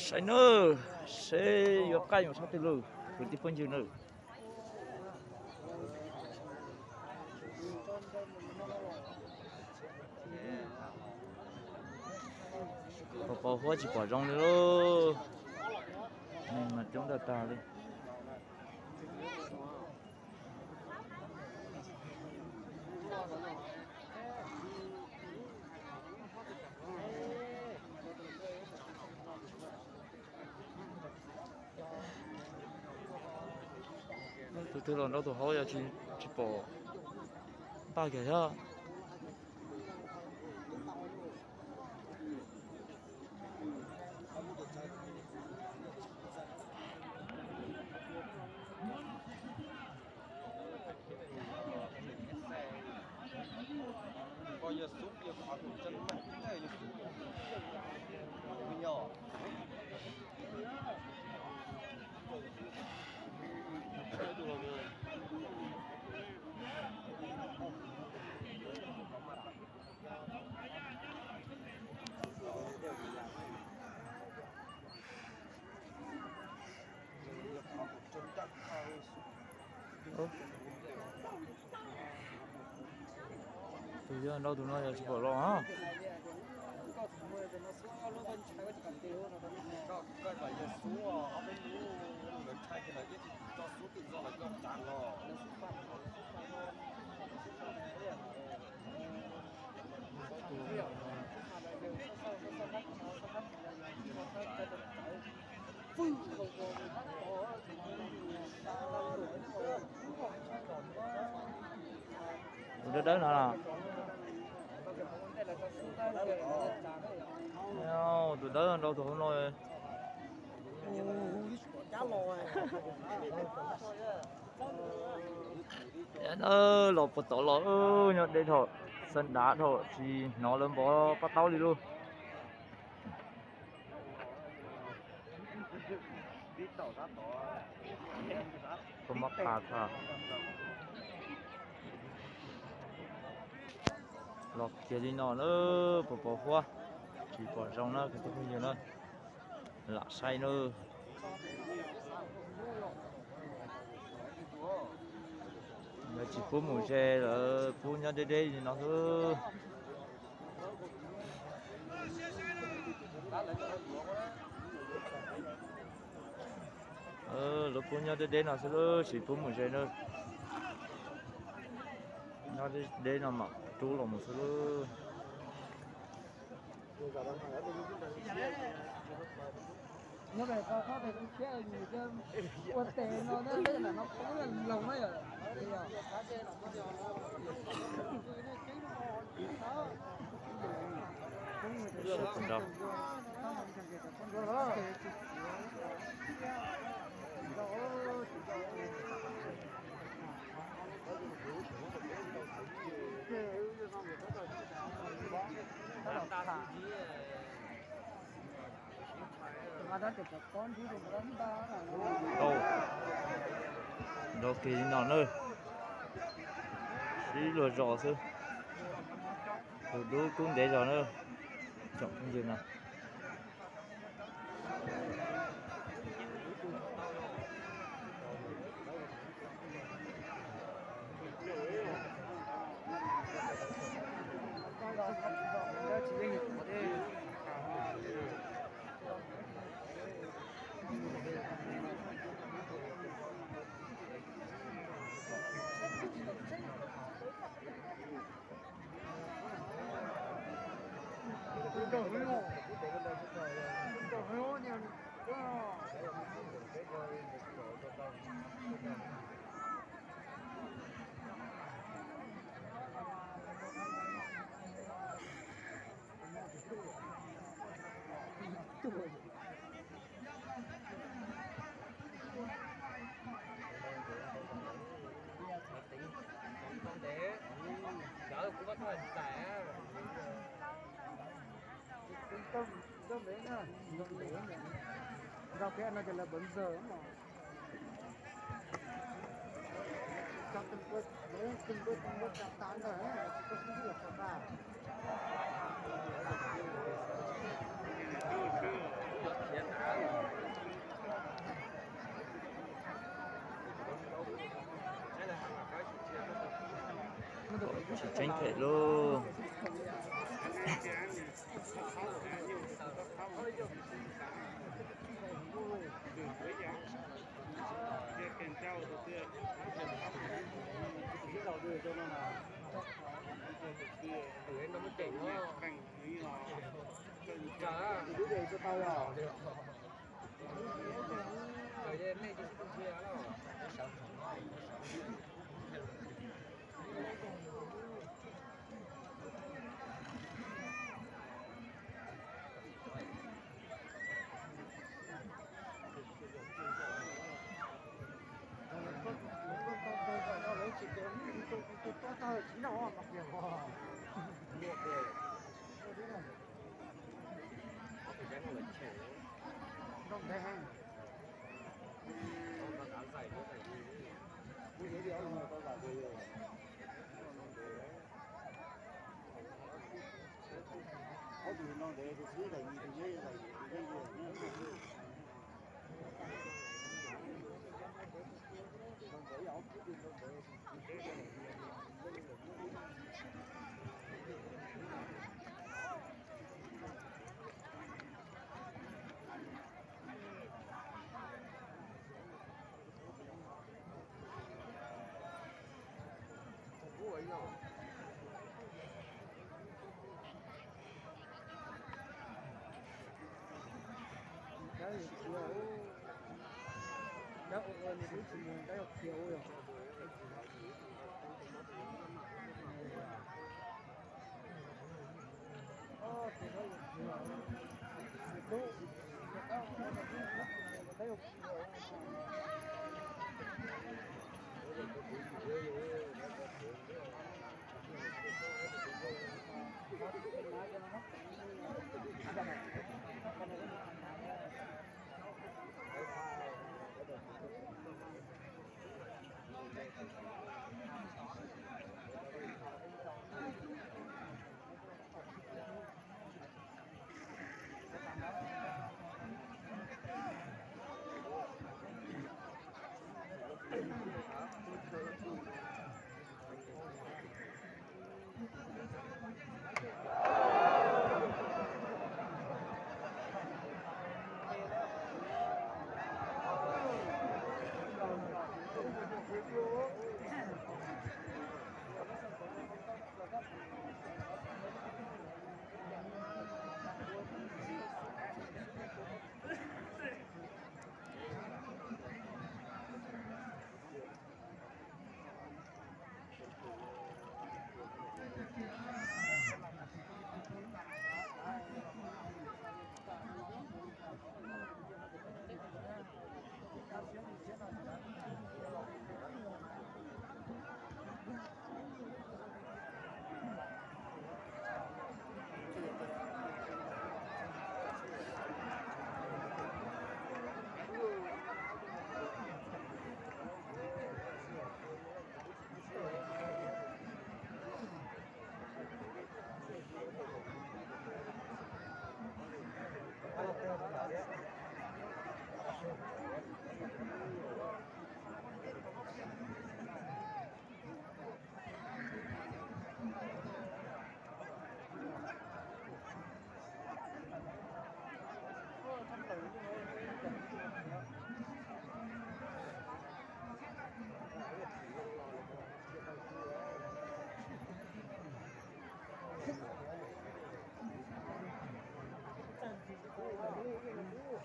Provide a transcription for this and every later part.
Saib nawb, seb yuav qab yuav sab twg lawm kwv tij phooj ywg nawb. Pos pos huab tsis pom zoo li lauj. Neeg mas coob tag tag li. Tus twg los nrau tus hauv yog tsis pom npaj kiag thiab. Tus yog nrau tus no yog tsis pom los. Tus dawb dawb no los? Tus dawb nrau tus hauv no. Los puag tod los nyob deb dhau, xeev dav dhau tsis hnov lawv npov paj taub li lauj. Koj mob qa tag. Los kiag li no na, pos pos huab, tsis pom zoo na kwv tij phooj ywg na. Lam saib na. Lawv tsis pub mus ze, lawv pub nyob deb deb li no xwb. Lawv pub nyob deb deb no xwb, tsis pub mus ze na. Nyob deb deb no mam rub los mus xwb. Nrau kiag li no na, sib luag zos xwb, tus dub kub ntev zog na, tsoom phooj ywg na. Nrau peb no ces lawv npawv ntxawg no. Cov tus npawb, tus npawb, tus npawb cov tas ntawd, koj sib ntsib los tau tas. Tsis tseeb them lauj.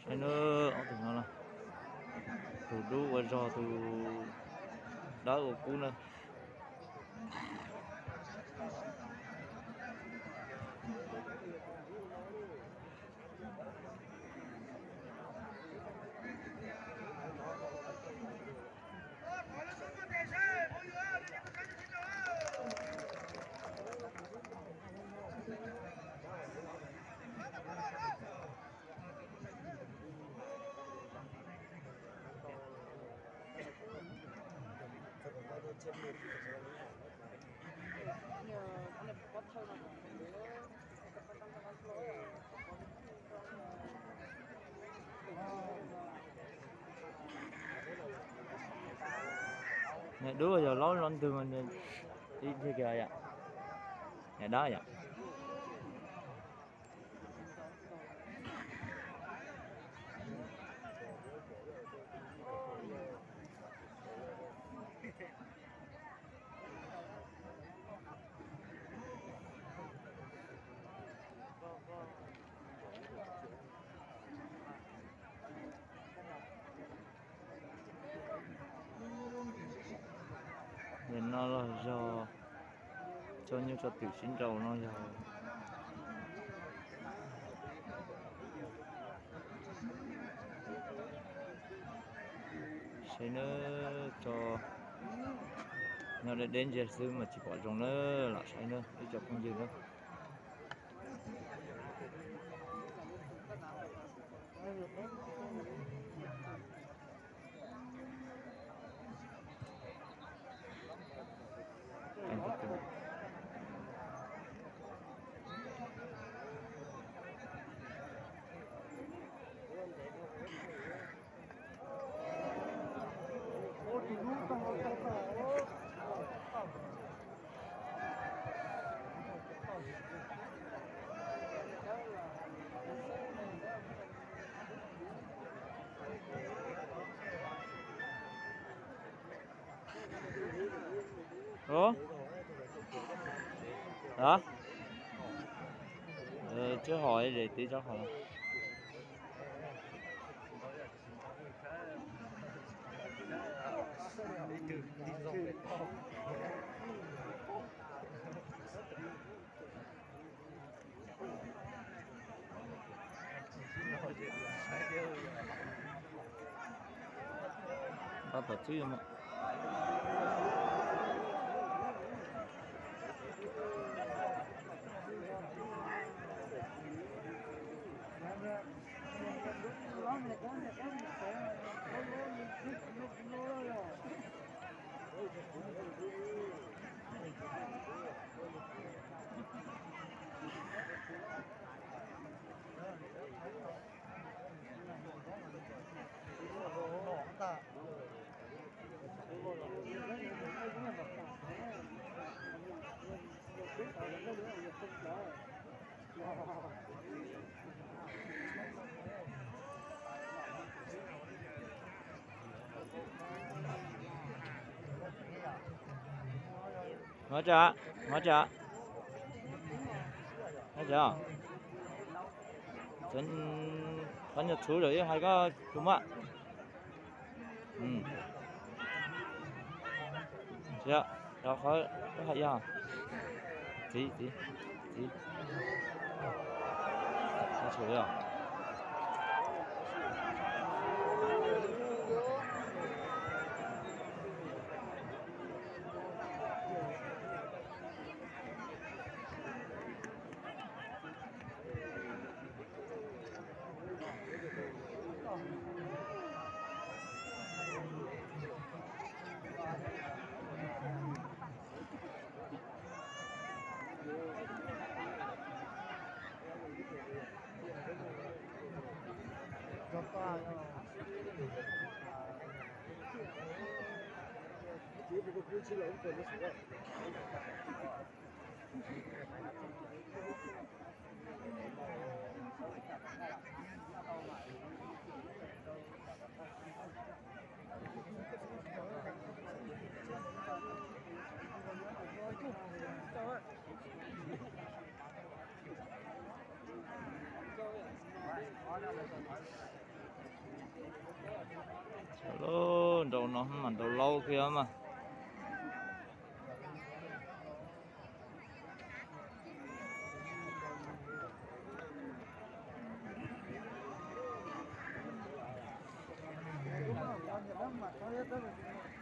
Saib nawb, ob tug no na, tus dub ua zog, tus dawb ua kub na. Nws dub yog laub los ntws mas nws ib nthe kiag yom. Niam dab yom. Nim no los yog tso nyuj tso twm sib nraus no yog. Saib nawb, tso nyob deb deb ntsia xwb mas tsis pom zoo nawb, lam saib nawb ib co phooj ywg nawb. Ua, a, tsis hom es tib tsob hom. Tab tom txwb yom. Hov tsa, hov tsa, hov tsa. Qhov nyuag txhuv lawm ib hais koj tus mas. Tsis, rau qhov hais yog txiv, txiv, txiv. Lub nraum no mas nraum laub kiag mas.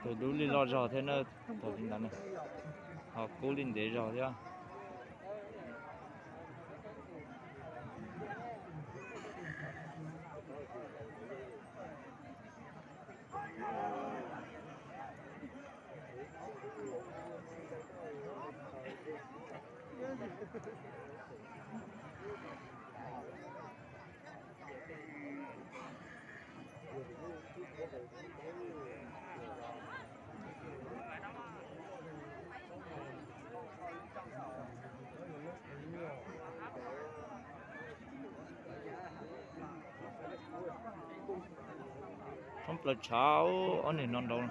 Tus dub li loj zog thiab na, thaum li ntawd na, ho kub li ntev zog thiab. Plaws tshav ob niag no nraud.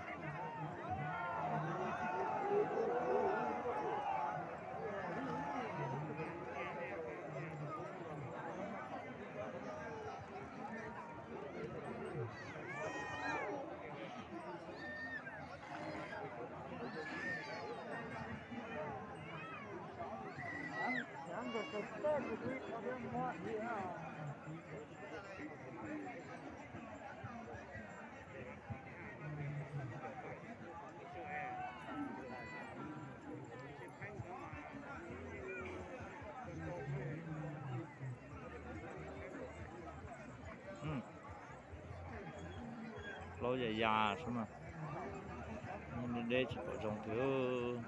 Plaub yam yas xwb mas, deb deb tsis pom zoo tiag.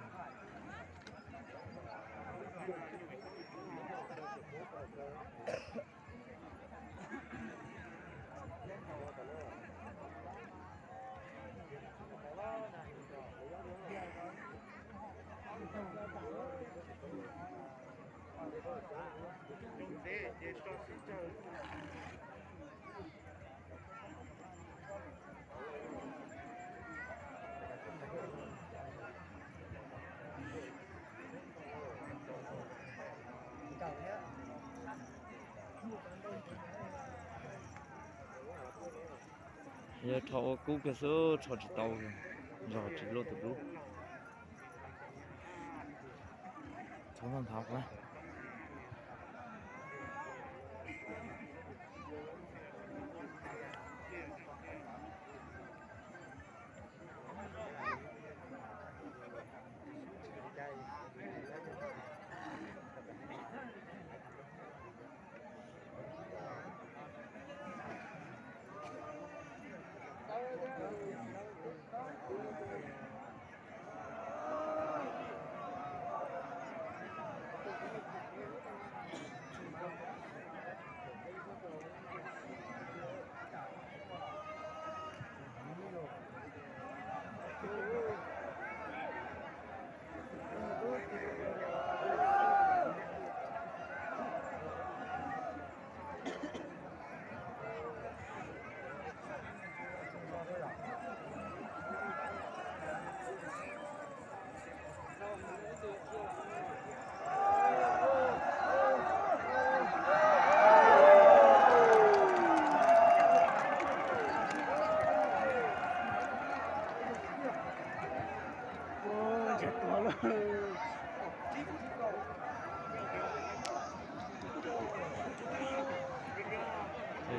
Yog rho ua kub kiag xwb, rho tsis tau, zog tsis luaj tus dub. Txhob nthav nthav.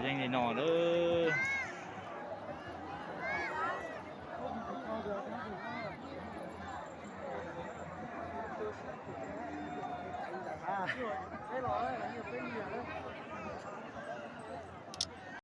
Yeej li no lawm.